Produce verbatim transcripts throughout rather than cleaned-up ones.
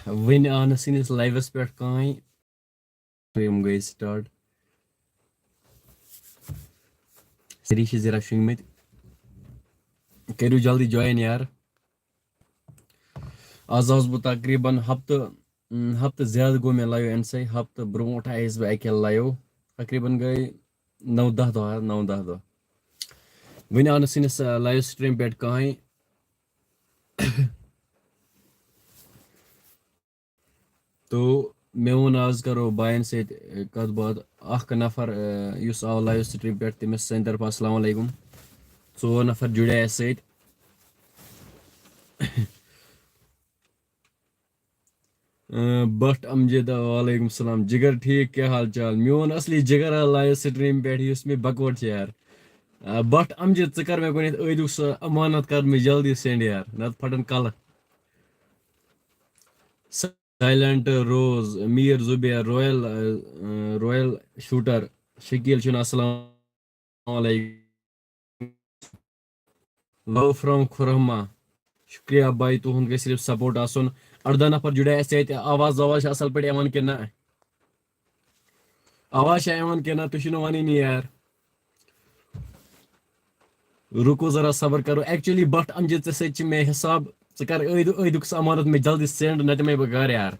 وٕنہِ آو نہٕ سٲنِس live-س پٮ۪ٹھ کٕہٕنۍ۔ یِم گٔے start۔ سٲری چھِ ذرا شۄنٛگمٕتۍ۔ کٔرِو جلدی join یار۔ آز آس بہٕ تقریٖباً ہفتہٕ، م، ہفتہٕ زیادٕ گوٚو مےٚ live یِنسٕے۔ ہفتہٕ برونٛٹھ آیس بہٕ اَکہِ live۔ تقریٖباً گٔے نَو دَہ دۄہ، نَو دَہ دۄہ۔ وٕنہِ آو نہٕ سٲنِس، آ، live stream پٮ۪ٹھ کٕہٕنۍ۔ تو مےٚ ووٚن، آز کرو باین سۭتۍ، آ، کتھ باتھ۔ اکھ نفر، آ، یُس آو live stream پٮ۪ٹھ، تٔمِس سانہِ طرفہٕ السلام علیکم۔ ژور نفر جُڑے اَسہِ سۭتۍ۔ آ، بٹ امجد، وعلیکم السلام۔ جگر ٹھیک، کیا حال چال؟ میون اصلی جگر آو live stream پٮ۪ٹھ، یُس مےٚ بکوٹ چھُ یار۔ آ، بٹ امجد، ژٕ کر مےٚ گۄڈٕنٮ۪تھ عٲیدُک سُہ امانت، کر مےٚ جلدی send یار، نتہٕ پھٹن کلہٕ۔ Silent Rose، میر زبیر، Royal، آ، Royal Shooter، شکیل چھُنہٕ، السلام علیکم۔ Love from Khurhama۔ شُکریہ بھائی، تُہُنٛد گژھِ صرف support آسُن۔ اَرداہ نفر جُڑے اَسہِ سۭتۍ۔ آواز، آواز چھِ اَصٕل پٲٹھۍ یِوان کِنہٕ نہ؟ آواز چھا یِوان کِنہٕ نہ؟ تُہۍ چھِو نہٕ وَنٲنی یار۔ رُکو ذرا، صبر کرو۔ Actually، بٹ امجد، ژےٚ سۭتۍ چھِ مےٚ حساب۔ ژٕ کر عٲیدُ-، عٲیدُک سُہ امانت مےٚ جلدی send، نَتہٕ یِمَے بہٕ گرٕ یار۔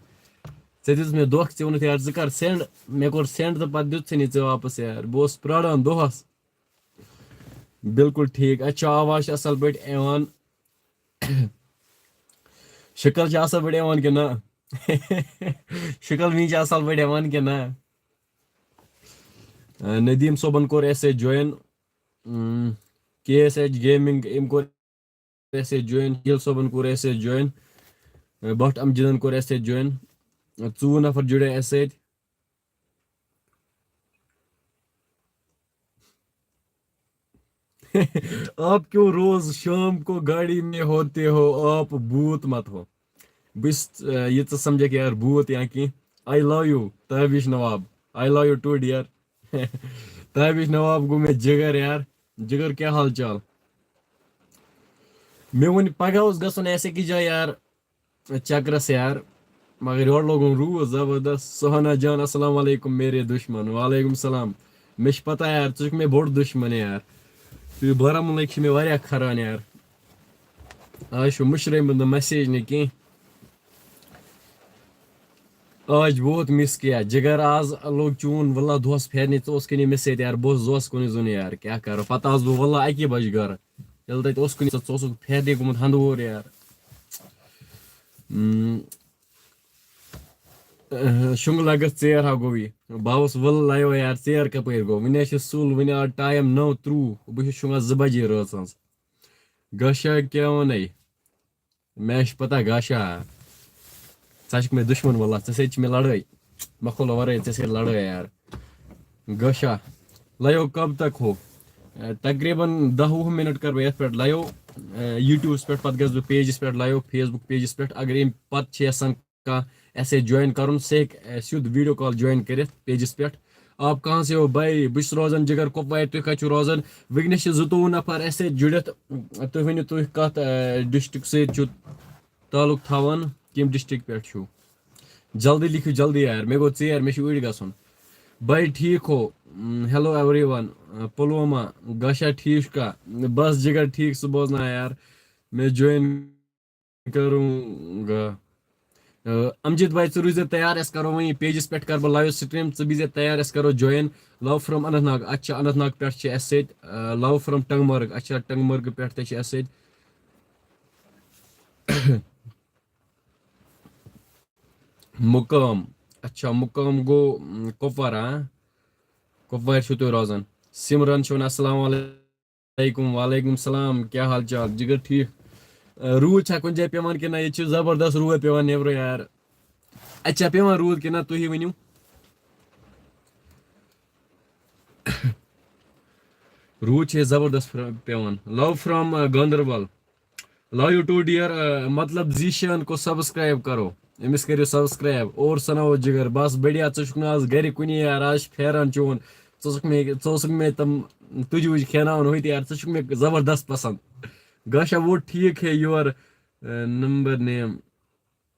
ژےٚ دیُت مےٚ دھوکہٕ، ژےٚ ووٚنُتھ یار، ژٕ کر send۔ مےٚ کوٚر send تہٕ پتہٕ دیُت ژےٚ نہٕ ژےٚ واپس یار۔ بہٕ اوسُس پرٛاران دۄہَس۔ بِلکُل ٹھیٖک۔ اَتہِ چھُ آواز چھِ اَصٕل پٲٹھۍ یِوان۔ شکل چھِ اَصٕل پٲٹھۍ یِوان کِنہٕ نہ؟ شکل میٛٲنۍ چھِ اَصٕل پٲٹھۍ یِوان کِنہٕ نہ؟ آ، ندیٖم صٲبن کوٚر اَسہِ سۭتۍ join۔ اۭں، K S H Gaming، أمۍ کوٚر اَسہِ سۭتۍ join۔ گِل صٲبن کوٚر اَسہِ سۭتۍ join۔ آ، بٹ امجدن کوٚر اَسہِ سۭتۍ join۔ آ، ژوٚوُہ نفر جُڑے اَسہِ سۭتۍ۔ آپ کیوں روز شام کو گاڑی میں ہوتے ہو؟ آپ بھوت مت ہو۔ بہٕ چھُس، آ، یہِ ژٕ سمجھکھ یار، بھوت یا کینٛہہ۔ I love you، Tabish Nawab. I love you too, dear۔ Tabish نواب گوٚو مےٚ جگر یار۔ جگر، کیٛاہ حال چال؟ مےٚ ووٚن، پگاہ اوس گژھُن اَسہِ أکِس جایہِ یار، چکرس یار، مگر یورٕ لوگُن روٗد زبردست۔ سہانا جان، السلام علیکم میرے دشمن۔ وعلیکم السلام۔ مےٚ چھِ پتہ یار، ژٕ چھُکھ مےٚ بوٚڑ دشمن یار۔ تُہۍ بارہمولہٕکۍ چھِ مےٚ واریاہ کھران یار۔ آز چھُ مٔشرٲومٕژ نہٕ message نہٕ کینٛہہ۔ آج بہت miss کیا۔ جگر، آز لوٚگ چون واللہ دۄہس پھیرنہِ، ژٕ اوسکھٕے نہٕ مےٚ سۭتۍ یار، بہٕ اوسُس دۄہس کُنُے زوٚن یار، کیٛاہ کرو۔ پتہٕ آس بہٕ واللہ اکی بجہِ گرٕ۔ ییٚلہِ تَتہِ اوسکھٕے نہٕ ژٕ، ژٕ اوسُکھ پھیرنہِ گوٚمُت ہندوور یار۔ اۭں۔ اۭں، شۄنٛگہٕ لگس ژیر ہا گوٚو یہِ۔ بہٕ آوُس وَلہٕ live یار، ژیر کپٲرۍ گوٚو؟ وُنہِ حظ چھِ سُل، وُنہِ آو time نَو ترٛوٚوُہ، بہٕ چھُس شۄنٛگان زٕ بجے رٲژ ہٕنٛز۔ گاشا کیٛاہ وَنے؟ مےٚ چھِ پتہ، گاشا۔ ژٕ چھُکھ مےٚ دُشمن، واللہ، ژےٚ سۭتۍ چھِ مےٚ لڑٲے۔ مخولو ورٲے ژےٚ سۭتۍ لڑٲے یار۔ گاشا، live کب تک ہو؟ اے، تقریباً دَہ وُہ منٹ کر بہٕ یتھ پٮ۪ٹھ live، اے، YouTubeس پٮ۪ٹھ، پتہٕ گژھٕ بہٕ pageس پٮ۪ٹھ live، Facebook pageس پٮ۪ٹھ۔ اگر امہِ پتہٕ چھِ یژھان کانٛہہ اسہِ سۭتۍ join کرُن، سُہ ہیٚکہِ، اے، سیوٚد video call join کٔرِتھ pageس پٮ۪ٹھ۔ آپ کہاں سے ہو بھائی؟ بہٕ چھُس روزان جگر کۄپوارِ، تُہۍ کتہِ چھِو روزان؟ وٕنکیٚنس چھِ زٕتووُہ نفر اسہِ سۭتۍ جُڑِتھ۔ تُہۍ ؤنِو، تُہۍ کتھ، اے، district سۭتۍ چھِو تعلق تھاوان، کمہِ district پٮ۪ٹھ چھِو؟ جلدی لیکھِو، جلدی یار، مےٚ گوٚو ژیر، مےٚ چھُ اوٗرۍ گژھُن۔ بھائی ٹھیک ہو؟ Hello everyone۔ پلوامہ، گاشا ٹھیک چھُکھا؟ بس جگر ٹھیک، ژٕ بوزناو یار، میں join کروں گا۔ اے، امجد بھائی، ژٕ روٗزِ تیار، أسۍ کرو وۄنۍ pageس پٮ۪ٹھ کرٕ بہٕ live stream، ژٕ بیٖزِ تیار، أسۍ کرو join۔ Love from Anant Nag, اچھا، اننت ناگ پٮ۪ٹھ چھِ اَسہِ سۭتۍ، اے، love from ٹنگمرگ، اچھا، ٹنگمرگ پٮ۪ٹھ تہِ چھِ اَسہِ سۭتۍ۔ مُقام۔ اچھا، مُقام گوٚو، م، کۄپوارہ، ہاں؟ کۄپوارِ چھِو تُہۍ روزان۔ سِمرن چھِ وَنان، السلام علیکم۔ وعلیکم السلام، کیٛاہ حال چال؟ جِگر ٹھیٖک؟ اَ، روٗد چھا کُنہِ جایہِ پٮ۪وان کِنہٕ نہ؟ ییٚتہِ چھُ زبردست روٗد پٮ۪وان نیٚبرٕ یار۔ اَتہِ چھا پٮ۪وان روٗد کِنہٕ نہ؟ تُہی ؤنِو۔ روٗد چھِ ییٚتہِ زبردست پھر-، پٮ۪وان۔ Love from، a, Ganderbal. Love you too, dear۔ اَ، مطلب ذیشان کو subscribe کرو، أمِس کٔرِو subscribe۔ اور سناو جگر، بس بڑھیا، ژٕ چھُکھ نہٕ آز گرِ کُنی یار، آز چھِ پھیران چون، ژٕ اوسُکھ مےٚ، ژٕ اوسُکھ مےٚ تِم تُجہِ وُجہِ کھیاناوان ہوٚتہِ یار، ژٕ چھُکھ مےٚ زبردست پسند۔ گاشا وہ ٹھیک ہے، your، اَ، number name۔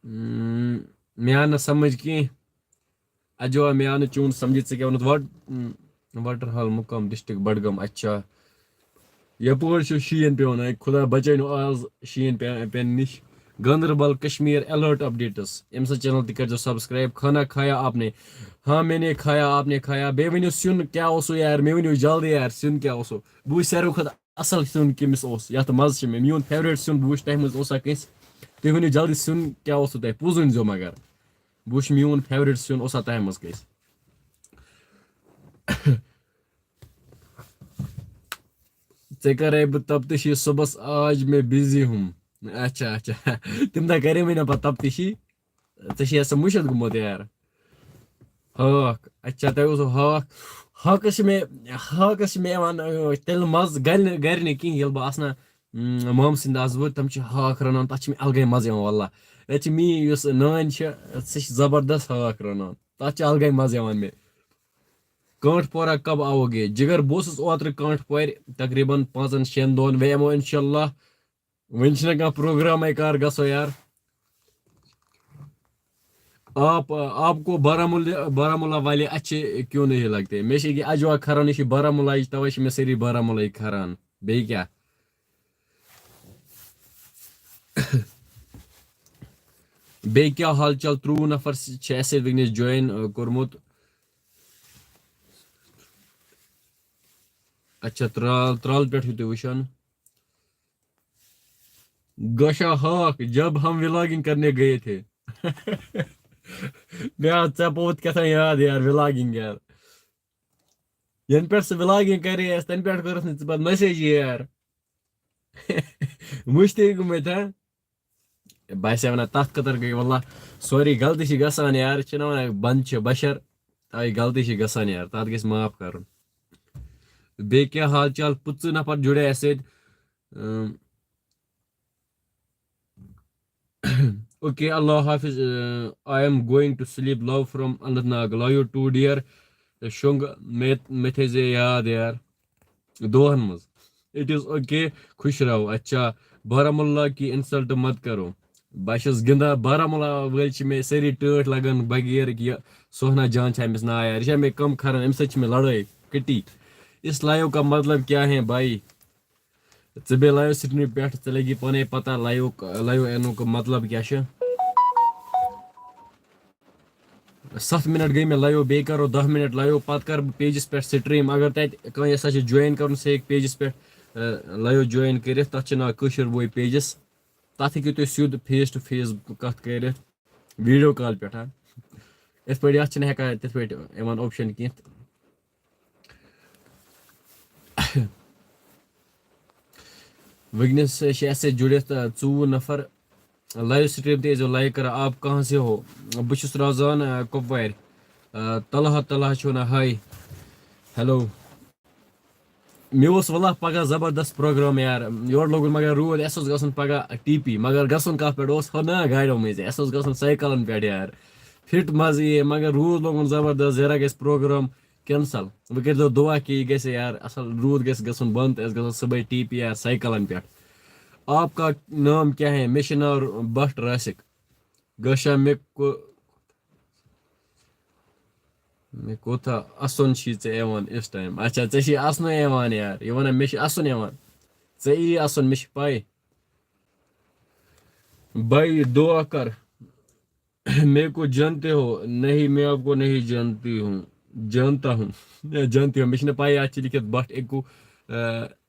اۭں، مےٚ آو نہٕ سمجھ کینٛہہ۔ اجوا، مےٚ آو نہٕ چون سمجھ، ژےٚ کیٛاہ ووٚنُتھ؟ وٹ-، وٹرحال مُقام، ڈسٹرکٹ بڈگام۔ اچھا، یپٲرۍ چھُ شیٖن پٮ۪وان۔ اے خدا بچٲیِن آز شیٖن پے-، پٮ۪نہٕ نِش۔ Ganderbal Kashmir alert updates. أمۍ سٕنٛز چینل تہِ کٔرۍزیو سبسکرائب۔ کھانا کھایا آپ نے؟ ہاں، میں نے کھایا، آپ نے کھایا؟ بیٚیہِ ؤنِو، سیُن کیٛاہ اوسوٕ یار؟ مےٚ ؤنِو جلدی یار، سیُن کیٛاہ اوسوٕ؟ بہٕ وٕچھِ ساروی کھۄتہٕ اصل سیُن کٔمِس اوس، یتھ مزٕ چھُ مےٚ۔ میون فیورٹ سیُن بہٕ وٕچھِ تۄہہِ منٛز اوسا کٲنٛسہِ۔ تُہۍ ؤنِو جلدی، سیُن کیٛاہ اوسوٕ تۄہہِ؟ پوٚز ؤنۍزیو مگر۔ بہٕ وٕچھِ میون فیورٹ سیُن اوسا تۄہہِ منٛز کٲنٛسہِ۔ ژےٚ کرے بہٕ تپتشی صُبحس، آج میں بزی ہوں۔ اچھا، اچھا۔ تَمہِ دۄہ کرے مےٚ نا پتہٕ تپتشی۔ ژےٚ چھِ یَسا مُشِتھ گوٚمُت یار۔ ہاکھ۔ اچھا، تۄہہِ اوسوٕ ہاکھ۔ ہاکَس چھِ مےٚ، ہاکَس چھِ مےٚ یِوان، آ، تیٚلہِ مَزٕ گَرِ نہٕ، گَرِ نہٕ کِہیٖنۍ۔ ییٚلہِ بہٕ آسہٕ نا، اۭں، مامہٕ سٕنٛدِ آسہٕ بہٕ، تِم چھِ ہاکھ رَنان، تَتھ چھِ مےٚ اَلگٕے مَزٕ یِوان واللہ۔ ییٚتہِ چھِ میٛٲنۍ یۄس نانۍ چھِ، سۄ چھِ زبردست ہاکھ رَنان۔ تَتھ چھِ اَلگٕے مَزٕ یِوان مےٚ۔ کانٛٹھ پورہ کب آوو گے؟ جِگر، بہٕ اوسُس اوترٕ کانٛٹھ پورِ تقریٖباً پانٛژَن شٮ۪ن دۄہَن، وۄنۍ یِمو اِنشاءاللہ۔ وۄنۍ چھُنہ کانٛہہ پروگرامے کار گژھو یار۔ آپ، آپ کو بارہمولہ، بارہمولہ والے اچھے کیوں نہیں لگتے؟ مےٚ چھِ یہِ اجوا کھران، یہِ چھِ بارہمولہ یِچ، توے چھِ مےٚ سٲری بارہمولہ یِکۍ کھران۔ بیٚیہِ کیٛاہ؟ بیٚیہِ کیٛاہ حال چال؟ ترٛوٚوُہ نفر چھِ اَسہِ سۭتۍ وٕنکیٚنَس join، آ، کوٚرمُت۔ اچھا، ترال، ترال پٮ۪ٹھ چھِو تُہۍ وٕچھان۔ گوشا ہاکھ، جب ہم ولاگنگ کرنے گئے تھے۔ مےٚ آو ژےٚ پوٚت کیٛاہ تام یاد یار، ولاگنگ یار۔ ینہٕ پٮ۪ٹھ سُہ ولاگنگ کرے اَسہِ، تَنہٕ پٮ۪ٹھ کٔرٕس نہٕ ژٕ پتہٕ message یار۔ مٔشتٕے گٔمٕتۍ، ہا؟ باسیو نہ تَتھ خٲطرٕ گٔے واللہ سورُے غلطی چھِ گژھان یار، چھِنہ وَنان بنٛدٕ چھِ بشر، تَوَے غلطی چھِ گژھان یار، تَتھ گژھِ معاف کَرُن۔ بیٚیہِ کیٛاہ حال چال؟ پٕنٛژٕہ نفر جُڑے اَسہِ سۭتۍ۔ اۭں۔ Okay، اللہ حافظ۔ اۭں، I am going to sleep. Love from Anant Nag. Love you too, dear. شۄنٛگ مےٚ، مےٚ تھٲیزِ یاد یار۔ دۄہن منٛز۔ It is okay، خوش رہو۔ اچھا، بارہمولہ کی insult مت کرو۔ بہٕ چھُس گِنٛدان، بارہمولہ وٲلۍ چھِ مےٚ سٲری ٹٲٹھۍ لگان بغیر یہِ سوہنا جان چھِ أمِس ناو یار۔ یہِ چھا مےٚ کم کھران، أمِس سۭتۍ چھِ مےٚ لڑٲے کٔٹی۔ اس live کا مطلب کیا ہے بھائی؟ ژٕ بیٚیہِ live stream پٮ۪ٹھ، ژےٚ لگی پانے پتہ live، live یِنُک مطلب کیٛاہ چھُ۔ ستھ منٹ گٔے مےٚ live، بیٚیہِ کرو دَہ منٹ live، پتہٕ کرٕ بہٕ pageس پٮ۪ٹھ stream۔ اگر تتہِ کانٛہہ یژھان چھُ join کرُن، سُہ ہیٚکہِ pageس پٮ۪ٹھ، آ، live join کٔرِتھ۔ تتھ چھُ ناو کٲشِر بوے pageس۔ تتھ ہیٚکِو تُہۍ سیوٚد face to face کتھ کٔرِتھ، video call پٮ۪ٹھ، ہا۔ یِتھ پٲٹھۍ یتھ چھِنہٕ ہٮ۪کان تِتھ پٲٹھۍ یِوان option کینٛہہ۔ وٕنکیٚنَس چھِ اَسہِ سۭتۍ جُڑِتھ، آ، ژوٚوُہ نفر۔ Live stream تہِ ٲسۍزیو like کران۔ آپ کہاں سے ہو؟ بہٕ چھُس روزان، آ، کۄپوارِ۔ آ، طلحہ، طلحہ چھُ وَنان hi۔ Hello۔ مےٚ اوس واللہ پگاہ زبردست program یار۔ یورٕ لوگُن مگر روٗد، اَسہِ اوس گژھُن پگاہ ٹی پی، مگر گژھُن کَتھ پٮ۪ٹھ اوس؟ ہُہ نا گاڑیو مٔنٛزۍ، اَسہِ اوس گژھُن سایکلَن پٮ۪ٹھ یار۔ Fit مَزٕ یِیے، مگر روٗد لوگُن زبردست، زیرہ گژھِ program cancel۔ وۄنۍ کٔرۍزیو دُعا کہِ یہِ گژھِ یار اَصٕل، روٗد گژھِ گژھُن بنٛد، تہٕ أسۍ گژھو صُبحٲے ٹی پی یار سایکلَن پٮ۪ٹھ۔ آپ کا نام کیا ہے؟ مےٚ چھُ ناو بٹ راسِک۔ گوشا مےٚ کو-، مےٚ کوٗتاہ اَسُن چھی ژےٚ یِوان اِس time؟ اچھا، ژےٚ چھی اَسنُے یِوان یار، یہِ وَنان مےٚ چھُ اَسُن یِوان۔ ژےٚ یی اَسُن، مےٚ چھِ پَے۔ بھائی دعا کر۔ میرے کو جانتے ہو؟ نہیں، میں آپ کو نہیں جانتی ہوں، جانتا ہوں۔ یا جانتی ہوں، مےٚ چھِنہٕ پَے اَتھ چھِ لیٖکھِتھ بٹ ایکو، آ،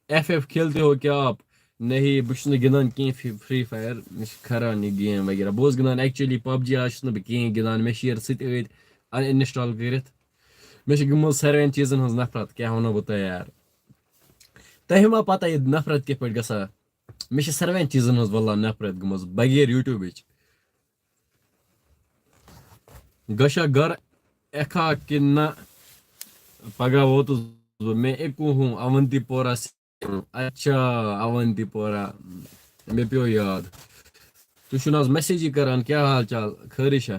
ایف ایف کھیلتے ہو کیا آپ؟ نہیں، بہٕ چھُس نہٕ گِنٛدان کینٛہہ فری، فری فایر، مےٚ چھِ کھران یہِ game وغیرہ۔ بہٕ اوسُس گِنٛدان actually پب جی، آز چھُس نہٕ بہٕ کِہیٖنۍ گِنٛدان، مےٚ چھِ یہِ سۭتۍ أتھۍ uninstall کٔرِتھ۔ مےٚ چھِ گٔمٕژ ساروِیَن چیٖزَن ہٕنٛز نفرت، کیٛاہ وَنو بہٕ تۄہہِ یار؟ تۄہہِ ما پَتہ یہِ نفرت کِتھ پٲٹھۍ گژھان؟ مےٚ چھِ ساروِیَن چیٖزَن ہٕنٛز واللہ نفرت گٔمٕژ، بغیر YouTubeٕچ۔ گوشا گھر ایکھا کِنہٕ نہ؟ پگاہ ووتُس بہٕ، میں ایکو ہوں اونتی پورہ سے۔ اچھا، اونتی پورہ، مےٚ پیوٚو یاد۔ تُہۍ چھِو نہٕ آز messageٕے کران، کیٛاہ حال چال؟ خٲرٕے چھا؟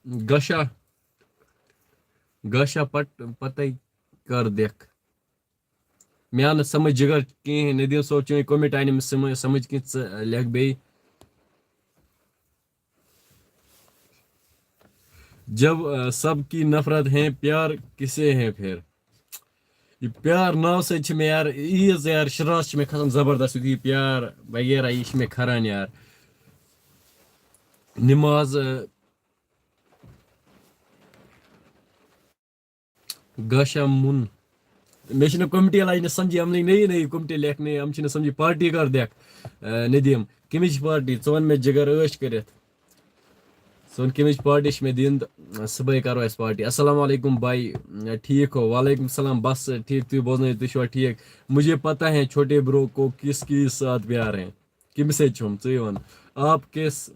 گوشا، گوشا پت-، پتے کر دیکھ۔ مےٚ آو نہٕ سمجھ جگر کِہیٖنۍ۔ ندیٖم صٲب، چٲنۍ comment آیہِ نہٕ مےٚ سمجھ، سمجھ کینٛہہ، ژٕ لیکھ بیٚیہِ۔ جب آ، سب کی نفرت ہے، پیار کسے ہے پھر؟ یہِ پیار ناو سۭتۍ چھِ مےٚ یار عیٖز یار شِراز چھِ مےٚ کھسان زبردست، یُتھُے یہِ پیار وغیرہ یہِ چھِ مےٚ کھران یار۔ نماز آ، گاشا مُن۔ مےٚ چھِنہٕ کومٹی لاینہِ سَمجھی، یِمنٕے نٔیی نٔیی کومٹی لیکھنٕے، یِم چھِنہٕ سَمجھی پارٹی کر دِکھ۔ آ، ندیٖم، کَمِچ پارٹی؟ ژٕ وَن مےٚ جِگر عٲش کٔرِتھ۔ ژٕ وَن کَمِچ پارٹی چھِ مےٚ دِنۍ تہٕ صُبحٲے کَرو أسۍ پارٹی۔ السلام علیکم بھائی، ٹھیٖک ہو؟ وعلیکم السلام، بس ٹھیٖک، تُہۍ بوزنٲیِو، تُہۍ چھِوا ٹھیٖک؟ مجھے پتہ ہے چھوٹے برو کو کس کی ساتھ پیار ہے۔ کٔمِس سۭتۍ چھُم ژٕے وَن؟ آپ کِس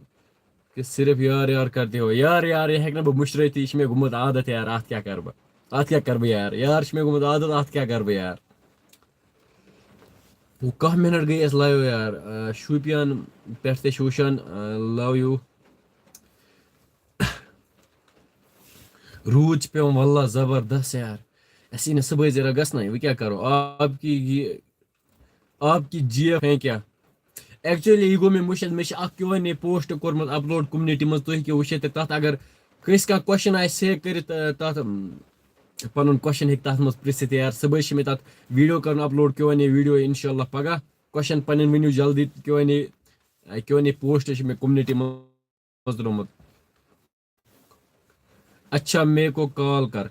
کہِ صرف یار یار کرتے ہو۔ یار یار، یہِ ہیٚکہٕ نہٕ بہٕ مٔشرٲوتھٕے، یہِ چھُ مےٚ گوٚمُت عادت یار، اَتھ کیٛاہ کَرٕ بہٕ؟ اَتھ کیٛاہ کَرٕ بہٕ یار؟ یار چھُ مےٚ گوٚمُت عادت، اَتھ کیٛاہ کَرٕ بہٕ یار؟ وۄنۍ کاہ منٹ گٔے اَسہِ live یار۔ آ، شوپیان پٮ۪ٹھ تہِ چھِ وٕچھان، آ، love you۔ روٗد چھُ پٮ۪وان واللہ زبردست یار۔ اَسہِ یی نہٕ صُبحٲے ذرا گژھنَے، وۄنۍ کیٛاہ کَرو؟ آپ کی یہ آپ کی جی ایف ہیں کیا؟ Actually، یہِ گوٚو مےٚ مٔشِتھ، مےٚ چھِ اَکھ کیو این اے پوسٹ کوٚرمُت اپلوڈ کومنٹی منٛز، تُہۍ ہیٚکِو وٕچھِتھ تہٕ تَتھ اگر کٲنٛسہِ کانٛہہ کوسچن آسہِ، سُہ ہیٚکہِ کٔرِتھ، آ، تَتھ، اَم، پَنُن کوسچن ہیٚکہِ تَتھ منٛز پِرٛژھِتھ یار۔ صُبحٲے چھِ مےٚ تَتھ ویٖڈیو کَرُن upload, Q N A video اِنشاء اللہ پَگاہ۔ کوسچن پَنٕنۍ ؤنِو جلدی، کیو این اے، آ، کیو این اے پوسٹ چھِ مےٚ کومنٹی منٛز منٛز درٛامُت۔ اچھا، مے کو کال کر۔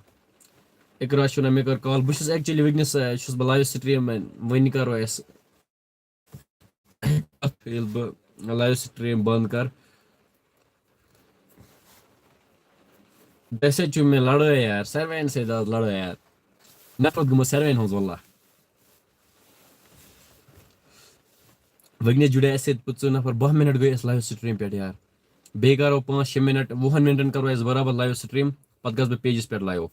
اقرا چھُ وَنان، مےٚ کر کال۔ بہٕ چھُس actually وٕنکیٚنَس، آ، چھُس بہٕ live stream، آ، وۄنۍ کَرو أسۍ اَتھ، ییٚلہِ بہٕ live stream بنٛد کَرٕ۔ ژےٚ سۭتۍ چھُ مےٚ لڑٲے یار، ساروِیَن سۭتۍ آز لڑٲے یار۔ نفرت گٔمٕژ ساروِیَن ہٕنٛز واللہ۔ وٕنکیٚنَس جُڑے اَسہِ سۭتۍ پٕنٛژٕہ نفر، باہ منٹ گٔے اَسہِ live stream پٮ۪ٹھ یار۔ بیٚیہِ کَرو پانٛژھ شےٚ منٹ، وُہَن منٹَن کَرو أسۍ برابر live stream، پَتہٕ گژھٕ بہٕ پیجَس پٮ۪ٹھ live۔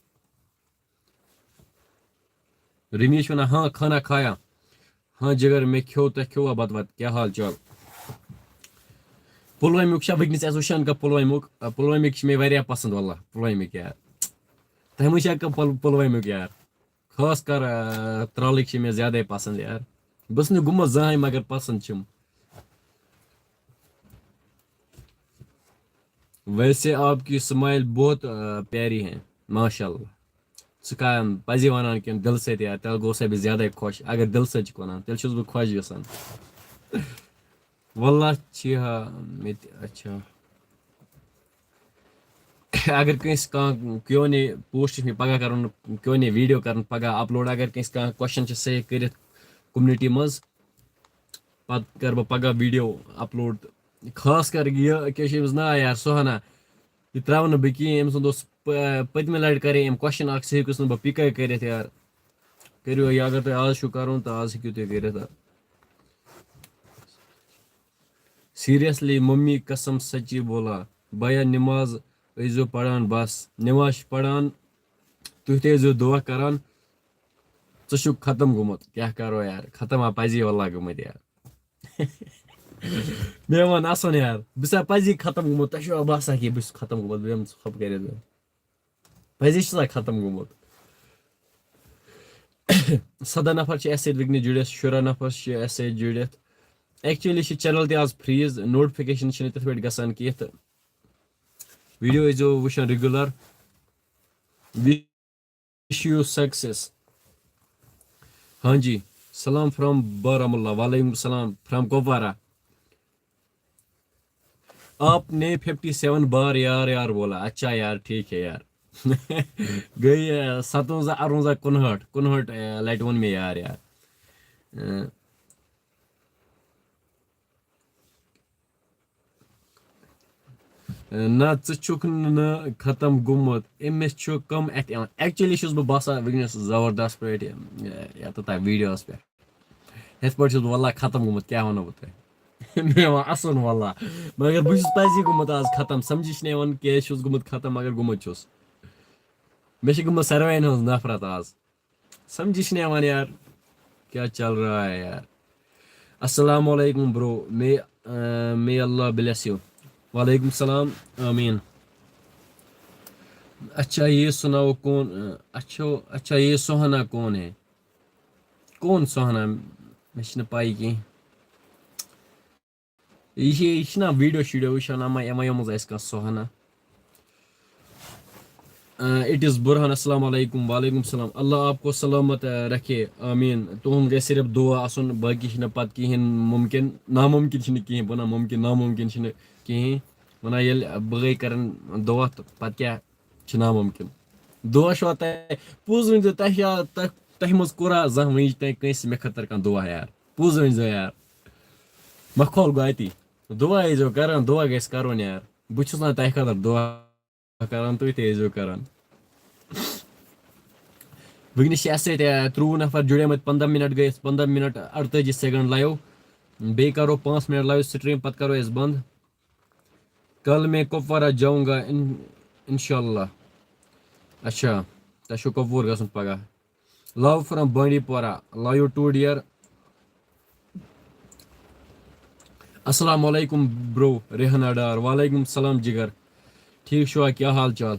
رمیش وَنان، ہاں کھانا کھایا؟ ہاں جگر، مےٚ کھیوٚو، تۄہہِ کھیوٚوا بَتہٕ وَتہٕ؟ کیٛاہ حال چال؟ پُلوامیُک چھا وٕنکیٚنَس اَسہِ وٕچھان کانٛہہ پُلوامیُک؟ آ، پُلوامیُک چھِ مےٚ واریاہ پَسنٛد واللہ، پُلوامیُک یار۔ تۄہہِ منٛز چھا کانٛہہ پُل-، پُلوامیُک یار؟ خاص کر، آ، ترٛالٕکۍ چھِ مےٚ زیادَے پَسنٛد یار۔ بہٕ چھُس نہٕ گوٚمُت زٕہٕنۍ مگر پَسنٛد چھِم۔ ویسے آپ کی سمائل بہت، آ، پیاری ہے، ماشاء اللہ۔ ژٕ کیٛاہ پَزی وَنان کِنہٕ دِلہٕ سۭتۍ یار؟ تیٚلہِ گوٚو سا بہٕ زیادَے خۄش۔ اگر دِلہٕ سۭتۍ چھُکھ وَنان، تیٚلہِ چھُس بہٕ خۄش گژھان۔ واللہ چھِ ہا مےٚ تہِ، اچھا۔ اگر کٲنٛسہِ کانٛہہ کیو این اے پوسٹ چھُ مےٚ پگاہ کَرُن، کیو این اے ویٖڈیو کَرُن پگاہ اپلوڈ، اگر کٲنٛسہِ کانٛہہ کوسچن چھُ، سُہ ہیٚکہِ کٔرِتھ کومنٹی منٛز، پَتہٕ کَرٕ بہٕ پگاہ ویٖڈیو اپلوڈ۔ خاص کر یہِ، کیٛاہ چھِ أمِس ناو یار، سُہانا، یہِ ترٛاوٕ نہٕ بہٕ کِہیٖنۍ۔ أمۍ سُنٛد اوس پ-، پٔتمہِ لَٹہِ کَرے أمۍ کوسچن اَکھ، سُہ ہیٚکِس نہٕ بہٕ پِکَے کٔرِتھ یار۔ کٔرِو یہِ، اگر تۄہہِ آز چھُو کَرُن تہٕ آز ہیٚکِو تُہۍ کٔرِتھ۔ سیریسلی، ممی قسم سچی بولا، بھیا نماز ٲسۍزیو پران بس، نماز چھِ پران، تُہۍ تہِ ٲسۍزیو دعا کران، ژٕ چھُکھ ختم گوٚمُت، کیٛاہ کرو یار، ختم ہا پزی واللہ گٔمٕتۍ یار۔ مےٚ وَن اَسُن یار، بہٕ چھُسا پزی ختم گوٚمُت، تۄہہِ چھُوا باسان کہِ بہٕ چھُس ختم گوٚمُت، بہٕ بیٚہمہٕ ژٕ خۄب کٔرِتھ؟ پزی چھُسا ختم گوٚمُت؟ سَداہ نفر چھِ اَسہِ سۭتۍ وٕنکیٚنَس جُڑِتھ، شُراہ نفر چھِ اَسہِ سۭتۍ جُڑِتھ۔ Actually چھِ channel تہِ آز freeze، notification چھِنہٕ تِتھ پٲٹھۍ گژھان کینٛہہ تہٕ video ٲسۍزیو وٕچھان regular۔ Wish you success۔ ہاں جی، سلام from بارہمولہ۔ وعلیکم السلام from کپوارہ۔ آپ نے ففٹی سیون بار یار یار بولا۔ اچھا یار، ٹھیک ہے یار۔ گٔے، آ، ستوَنزاہ، اَرُنزاہ، کُنہٲٹھ، کُنہٲٹھ، آ، لٹہِ ووٚن مےٚ یار یار۔ آ، نہ، ژٕ چھُکھ نہٕ ختم گوٚمُت، أمِس چھُ کم اَتھِ یِوان۔ Actually چھُس بہٕ باسان وٕنکیٚنَس زبردست پٲٹھۍ، یَتھ تَتھ ویٖڈیوَس پٮ۪ٹھ۔ یِتھ پٲٹھۍ چھُس بہٕ واللہ ختم گوٚمُت، کیٛاہ وَنو بہٕ تۄہہِ؟ مےٚ یِوان اَسُن واللہ۔ مگر بہٕ چھُس پَزی گوٚمُت آز ختم، سَمجھی چھُنہٕ یِوان کیٛازِ چھُس گوٚمُت ختم، مگر گوٚمُت چھُس۔ مےٚ چھِ گٔمٕژ ساروِیَن ہٕنٛز نفرت آز۔ سَمجھی چھُنہٕ یِوان یار، کیا چل رہا ہے یار؟ السلام علیکم برو، may، آ، may Allah bless you۔ وعلیکم السلام، آمین۔ اچھا یہ سناؤ کون، آ، اچھا، اچھا یہ سہانا کون ہے؟ کون سہانا؟ مےٚ چھِنہٕ پَے کینٛہہ۔ یہِ چھِ، یہِ چھِنہ ویٖڈیو شیٖڈیو وٕچھان، اما یِمَے یِمَن منٛز آسہِ کانٛہہ سُہانا۔ اٹ از برہان، السلام علیکم۔ وعلیکم السلام، اللہ آپ کو سلامت رکھے، آمین۔ تُہُنٛد گژھِ صرف دُعا آسُن، باقٕے چھِنہٕ پَتہٕ کِہیٖنۍ مُمکِن، نامُمکِن چھِنہٕ کِہیٖنۍ، بہٕ وَنان مُمکِن، نامُمکِن چھِنہٕ کِہیٖنۍ۔ وَنان ییٚلہِ بہٕ گٔے کَران دُعا، تہٕ پَتہٕ کیٛاہ چھُ نامُمکِن؟ دُعا چھُوا تۄہہِ؟ پوٚز ؤنۍزیو، تۄہہِ چھا، تۄہہِ، تۄہہِ منٛز کوٚرا زانٛہہ وٕنِچ تام کٲنٛسہِ مےٚ خٲطرٕ کانٛہہ دُعا یار؟ پوٚز ؤنۍزیو یار۔ مَکھول گوٚو اَتی۔ دُعا ٲسۍزیو کَران، دُعا گژھِ کَرُن یار۔ بہٕ چھُس وَنان تۄہہِ خٲطرٕ دُعا کَران، تُہۍ تہِ ٲسۍزیو کَران۔ وٕنکیٚنَس چھِ اَسہِ سۭتۍ، آ، ترٛۆوُہ نفر جُڑیمٕتۍ، پنٛداہ منٹ گٔے اَسہِ، پنٛداہ منٹ اَرتٲجی سیکنڈ لایِو۔ بیٚیہِ کَرو پانٛژھ منٹ لایِو سٹریٖم، پَتہٕ کَرو أسۍ بنٛد۔ کل میں کپوارہ جاؤں گا ان-، انشاءاللہ۔ اچھا، تۄہہِ چھُو کۄپوور گژھُن پگاہ۔ Love from بانڈی پورہ۔ Love you too dear۔ السلام علیکم برو ریحانہ ڈار۔ وعلیکم السلام جگر۔ ٹھیک چھوا، کیا حال چال؟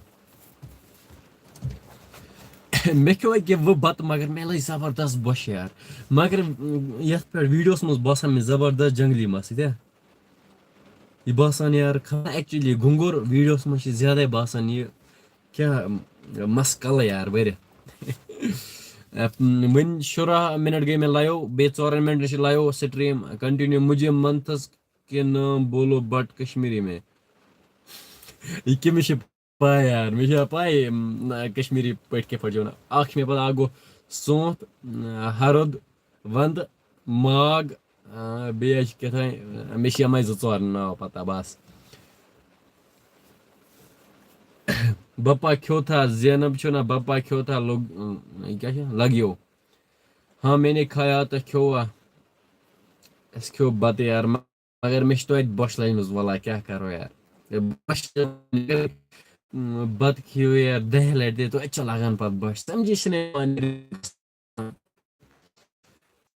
مےٚ کھیوٚو أکہِ وٕ بتہٕ، مگر مےٚ لٔج زبردست بۄچھِ یار۔ مگر یتھ پٮ۪ٹھ ویڈیوس منٛز باسان مےٚ زبردست جنگلی مس، تہِ یہِ باسان یار، خبر actually گُنٛگُر ویڈیوس منٛز چھِ زیادے باسان یہِ کیٛاہ مس کلہٕ یار بٔرِتھ۔ وۄنۍ شُراہ منٹ گٔے مےٚ لایو، بیٚیہِ ژورن منٹن چھِ لایو سٹریٖم کنٹِنیو۔ مجھے منتھس کے نام بولو بٹ کشمیری میں۔ یہِ کٔمِس چھِ پَے یار؟ مےٚ چھا پَے، م، کشمیری پٲٹھۍ کِتھ پٲٹھۍ چھِ وَنان۔ اَکھ چھِ مےٚ پَتہ، اَکھ گوٚو سونٛتھ، م، ہرُد، وَندٕ، ماگ، آ، بیٚیہِ حظ چھِ کیٛاہ تام، مےٚ چھِ یِمَے زٕ ژور ناو پَتہ بَس۔ بَپا کھیوٚو تھا، زینب چھو نا، بَپا کھیوٚو تھا، لوٚگ، یہِ کیٛاہ چھِ؟ لَگیو۔ ہاں، میں نے کھایا تھا، کھیوٚوا؟ اَسہِ کھیوٚو بَتہٕ یار، مگر مےٚ چھِ توتہِ بۄچھِ لٔجمٕژ، وَلہ کیٛاہ کَرو یار۔ یہِ بۄچھِ، بَتہٕ کھیٚیِو یار دَہہِ لَٹہِ تہِ، توتہِ چھِ لَگان پَتہٕ بۄچھِ۔ سَمجھی چھِنہٕ یِوان۔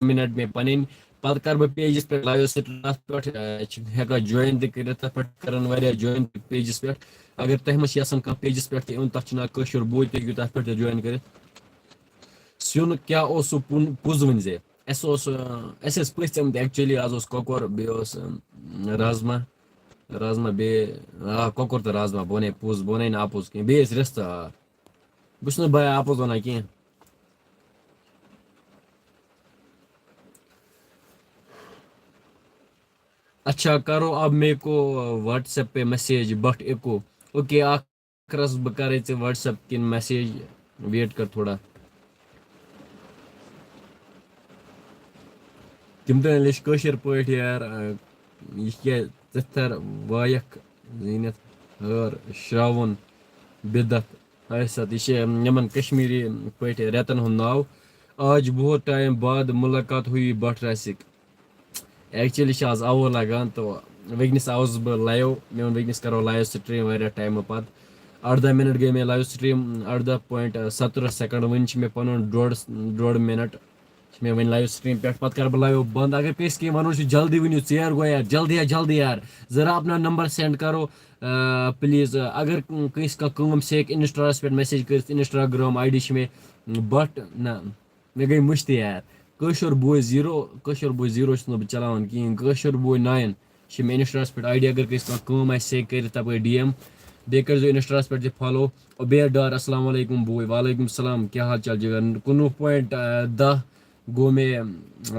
مِنَٹ مےٚ پَنٕنۍ، پَتہٕ کَرٕ بہٕ پیجَس پٮ۪ٹھ لایِو سٹریٖم، تَتھ پٮ۪ٹھ، آ، چھِ ہٮ۪کان جویِن تہِ کٔرِتھ، تَتھ پٮ۪ٹھ کَرَن واریاہ جویِن تہِ پیجَس پٮ۪ٹھ۔ اگر تۄہہِ ما چھِ یَژھان کانٛہہ پیجَس پٮ۪ٹھ تہِ یُن، تَتھ چھُ ناو کٲشُر بوے، تُہۍ ہیٚکِو تَتھ پٮ۪ٹھ تہِ جویِن کٔرِتھ۔ سیُن کیٛاہ اوسُو پُن-، پوٚز ؤنۍ زِ؟ اَسہِ اوس، آ، اَسہِ ٲسۍ پٔژھۍ آمٕتۍ actually، آز اوس کۄکُر، بیٚیہِ اوس، آ، رازما، رازما بیٚیہِ، آ، کۄکُر تہٕ رازما، بہٕ وَنے پوٚز، بہٕ وَنے نہٕ اَپُز کینٛہہ، بیٚیہِ ٲسۍ رِستہٕ، آ۔ بہٕ چھُس نہٕ بَے اَپُز وَنان کینٛہہ۔ اچھا، کرو اب میرے کو WhatsApp پہ میسج بٹ ایکو۔ اوکے، اکھ رس بہٕ کرے ژےٚ WhatsApp کِنۍ میسج، ویٹ کر تھوڑا۔ تِم تہِ لیٚچھ کٲشِر پٲٹھۍ یار، آ، یہِ کیٛاہ ژٕ تھر وایَکھ زیٖنِتھ ہٲر شراوُن بدعت۔ آسہِ اَتھ، یہِ چھِ یِمَن کشمیٖری پٲٹھۍ رٮ۪تَن ہُنٛد ناو۔ آج بہت ٹائم بعد ملاقات ہوئی بٹ راسِک۔ Actually چھِ آز آوُر لگان، تہٕ وٕنکیٚنَس آوُس بہٕ لایِو۔ مےٚ ووٚن وٕنکیٚنَس کَرو لایِو سٹریٖم واریاہ ٹایمہٕ پَتہٕ۔ اَرداہ مِنَٹ گٔے مےٚ لایِو سٹریٖم، اَرداہ پوینٹ سترہ سیکنڈ۔ وٕنہِ چھِ مےٚ پَنُن ڈۄڈ، ڈۄڈ مِنَٹ چھِ مےٚ وٕنہِ لایِو سٹریٖم پٮ۪ٹھ۔ پَتہٕ کَرٕ بہٕ لایِو بنٛد۔ اگر کٲنٛسہِ کینٛہہ وَنُن چھُ، جلدی ؤنِو، ژیر گوٚو یار، جلدی یا جلدی یار، ذرا اپنا نمبر سینڈ کرو، آ، پلیز۔ آ، اگر کٲنٛسہِ کانٛہہ کٲم سیٚکہِ انسٹاہَس پٮ۪ٹھ میسیج کٔرِتھ، انسٹاگرام آی ڈی چھِ مےٚ، بٹ نہ، مےٚ گٔے مٔشتٕے یار۔ کٲشُر بوے زیٖرو، کٲشُر بوے زیٖرو چھُس نہٕ بہٕ چلاوان کِہیٖنۍ۔ کٲشُر بوے ناین چھِ مےٚ انسٹاہَس پٮ۪ٹھ آی ڈی، اگر کٲنٛسہِ کانٛہہ کٲم آسہِ سیٚکہِ کٔرِتھ تَپٲرۍ ڈی ایم، بیٚیہِ کٔرۍزیو انسٹاہَس پٮ۪ٹھ تہِ فالو۔ عبید ڈار، السلام علیکم بوے۔ وعلیکم السلام، کیٛاہ حال چال جگر؟ کُنوُہ پوینٹ دَہ گوٚو مےٚ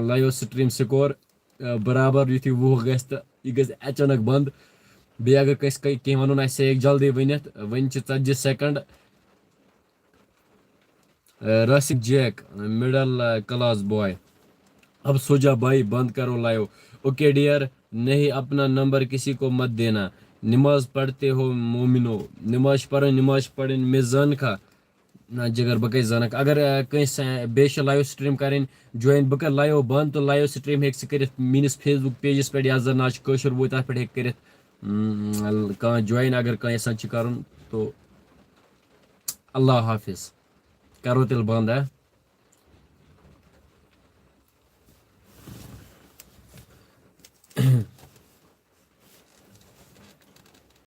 لایِو سٹریٖم سکور، آ، برابر یُتھُے وُہ گژھِ تہٕ یہِ گژھِ اچانک بنٛد۔ بیٚیہِ اگر کٲنٛسہِ کینٛہہ وَنُن آسہِ، سُہ ہیٚکہِ جلدی ؤنِتھ۔ وۄنۍ چھِ ژَتجی سیکنڈ۔ آ، راسک جیک، مڈل، آ، کلاس بوائے۔ اب سو جا بھائی، بند کرو لائیو۔ اوکے ڈیئر، نہیں اپنا نمبر کسی کو مت دینا۔ نماز پڑھتے ہو مومنو۔ نماز پرن، نماز پرن میں زان کھا۔ نہ جگر، بہٕ کَتہِ زانَکھ؟ اگر، آ، کٲنٛسہِ، آ، بیٚیہِ چھِ لایِو سٹریٖم کَرٕنۍ جویِن، بہٕ کَرٕ لایِو بنٛد تہٕ لایِو سٹریٖم ہیٚکہِ سُہ کٔرِتھ میٛٲنِس فیس بُک پیجَس پٮ۪ٹھ، یَتھ زَن ناو چھُ کٲشُر بوے، تَتھ پٮ۪ٹھ ہیٚکہِ کٔرِتھ، اۭں، کانٛہہ جویِن اگر کانٛہہ یَژھان چھِ کَرُن۔ تو اللہ حافظ، کَرو تیٚلہِ بنٛد، ہا؟